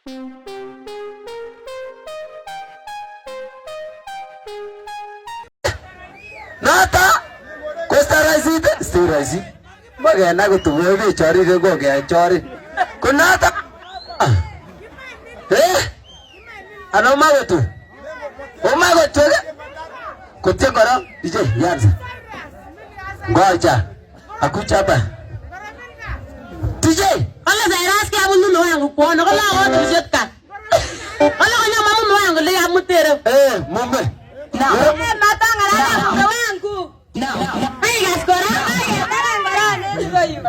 Noto kosta raisit sti raisi. Makenai kotuwe bechorin ko kechorin. Ko noto. Eh? Ana makotu. Omakotu kotien korong DJ yanza. Ngoja. Akuja hapa. DJ. Kale Cyrus kiabun mume wangu kwono kole akotusiet ka. Kole konyoma mume wangu le kamutere. Eh, mume. Eh, matang'alala mume wangu. Aikas kora. Taran korong en ireyu.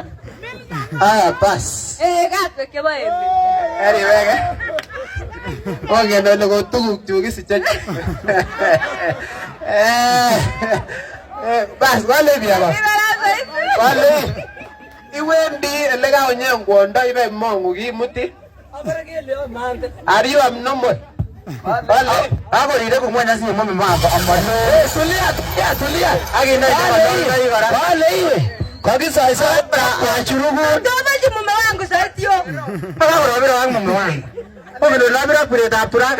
Aya bas. Eh, katwek chebo emet. Eriweke. Ongen ole ko tuguk chuk isiche. Eh. Eh, bas wale biako. Wale. Iwendi ele kaonyen kwondo ibe mongu kimuti. Are you abnormal? Wale. Akorire kumweny asi mume mambo amano. Eh, tulia, tulia, tulia. Akinai ne kora. Wale iwe. Kokisoisoi kwachurukun. Tomochi mume wangu saitio. Kakorobiro ak mume wangu. Ongen ole abiro kwiretab turak.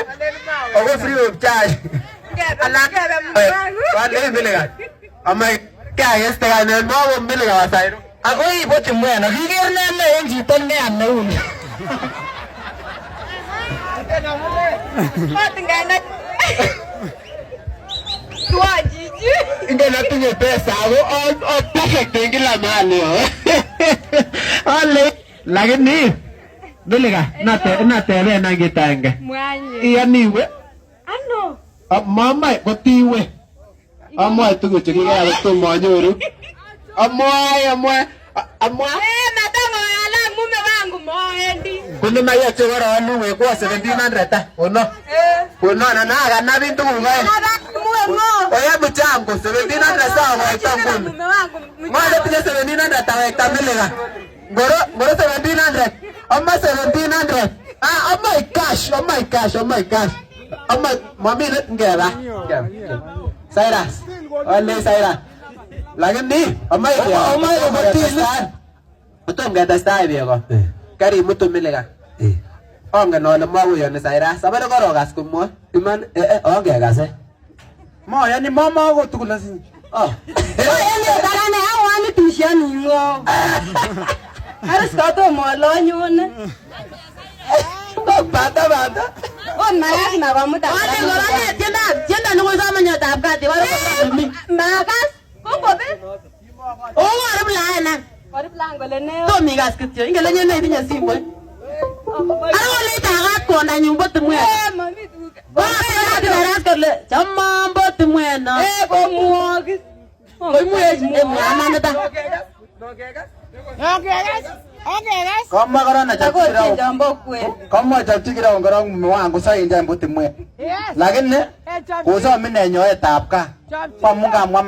Ako free of charge. Ngebe mume wangu. Wale milika. Ama kiakeste kainet mako milika wasairu. Ako iboti mweno, kiker ne ne en chito neya neuni. Matingana. Tuan chichi. Ingen atinye pesa ako a perfect en kila mahali. Ale lakini milika nateben any kit aenge. Mwanye. Iyoni iwe? Ano? Mamai kotiwe. Amwae tuguchu kikeyai kotomo anyoru. Amwae amwae amwae. Eh, matang'alala mume wangu moendi. Kono mayoche koronu wekwo 1700 ta. Kono. Eh. Kono na akanabin tuguk oeng. Naba muwe ng'o. Oya mchango 1700 sawa wekta nguni. Mume wangu. Ng'o netinye 1700 awekta milika. Ngoro ngoro 1700. Ama 1700. Ah, oh my cash, oh my cash, oh my cash. Ama mami ngeba. Cyrus. Ole Cyrus. Lakini amai amai kokotil. Kotom ketestai beko. Karimutu milika. Ongen ole makoyoni Cyrus. Abare korokas komwoe. Iman ongekase. Moyoni momo tugul asinye. Oh. Moendi tarane awani tushani ng'o. Aris kotomo olonyone. Bata bata. Ot makas makomuta. Wale kora ne tiendo tiendo nekoisome nyoetab kat ibore komi. Makas kokobet. Okorib laen any. Korib lan kole ne. Tom ikas kityo. Ingen lenye ne itinye simoit. Ara kole itakat kwondanyun bo timweno. Eh, mami tuguk. Cyrus kole chomon bo timweno. Eh, komwokis. Koimwech mwamanita. Kamwa korona Akot chombo kwen. Kamwa chopchi kirong korong mume wangu soinde mbuti mwe. Lakini kosom ine nyoetab kat. Kwamun kamwa